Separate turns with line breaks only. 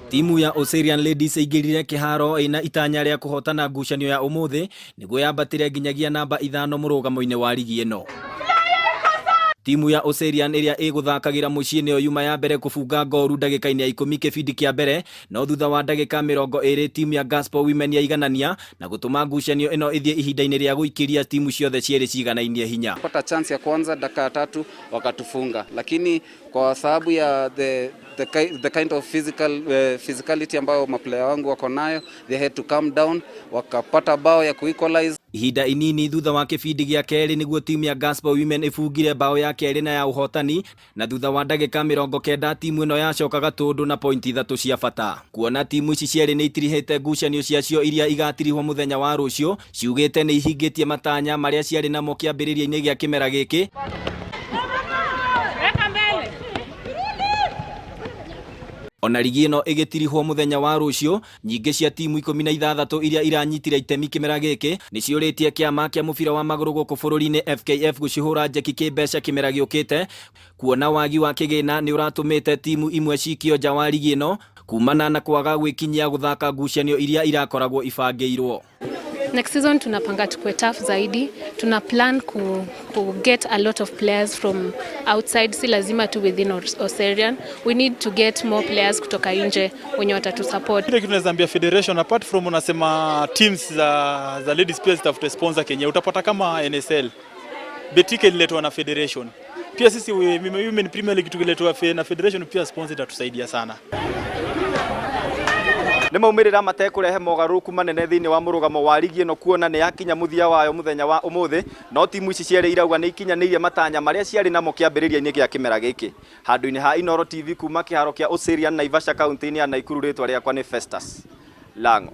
Timu ya Oserian Ladies ĩingĩrire kĩharo ĩna itanya rĩa kũhotana ngucanio ya ũmũthĩ nĩguo yambatĩre nginyagia namba 5 mũrũgamo-inĩ wa rigi ĩno. Timu ya Oserian ĩrĩa ĩgũthakagĩra mũciĩ nĩyo yuma ya mbere kũbunga ngoru ndagĩka-inĩ ya 10 kĩbindi kĩa mbere, no thutha wa ndagĩka 20 timu ya Gospel Women yaiganania na gũtũma ngucanio ĩno ĩthiĩ ihinda-inĩ rĩa gũikĩria timu ciothe cierĩ ciganainie hinya.
Pata chance ya kwanza dakika ya 3 wakatufunga, lakini kwa sababu ya the kind of physicality ambayo maplayer wangu wako nayo, they had to calm down, wakapata bao ya kuequalize.
Ihinda inini thutha wa kĩbindi gĩa kerĩ nĩguo timu ya Gospel Women ĩbungire bao ya kerĩ na ya ũhotani, na thutha wa ndagĩka 90 timu ĩno yacoka Gatũndũ na pointi 3 cia bata. Kuona timu ici cierĩ nĩ itirihĩte ngucanio ciacio iria igatirihwo mũthenya wa rũciũ, ciugĩte nĩ ihingĩtie matanya marĩa ciarĩ namo kĩambĩrĩria-inĩ gĩa kĩmera gĩkĩ. Ona rigi ĩno ĩgĩtirihwo mũthenya wa rũciũ, nyingĩ cia timu 16 iria iranyitire itemi kĩmera gĩkĩ nĩ ciũrĩtie kĩama kĩa mũbira wa magũrũ gũkũ bũrũri-inĩ FKF gũcihũra njeki kĩmbeca kĩmera gĩũkĩte, kuona wagi wa kĩgĩna nĩ ũratũmĩte timu imwe cikio nja wa rigi ĩno kumana na kwaga gwĩkinyia gũthaka ngucanio iria irakoragwo ibangĩirwo.
Next season tunapanga tukue tough zaidi, tuna plan ku get a lot of players from outside, si lazima tu within Oserian. We need to get more players kutoka nje wenye watatu support.
Kile kitu naweza ambia federation, apart from unasema teams za ladies pia zitafute sponsor Kenya, utapata kama NSL Betika ililetwa na federation. Pia sisi Women Premier League tukiletwa na federation pia sponsor itatusaidia sana.
Nĩ maumĩrĩra matekũrehe mogarũrũku manene thĩinĩ wa mũrũgamo wa rigi ĩno, kuona nĩ yakinya mũthia wayo mũthenya wa ũmũthĩ, no timu ici cierĩ irauga nĩ ikinyanĩirie matanya marĩa ciarĩ namo kĩambĩrĩria-inĩ gĩa kĩmera gĩkĩ. Handũ-inĩ ha Inooro TV kuma kĩharo kĩa Oserian Naivasha kaunti-inĩ ya Nakuru, rĩtwa rĩakwa nĩ Festus Lango.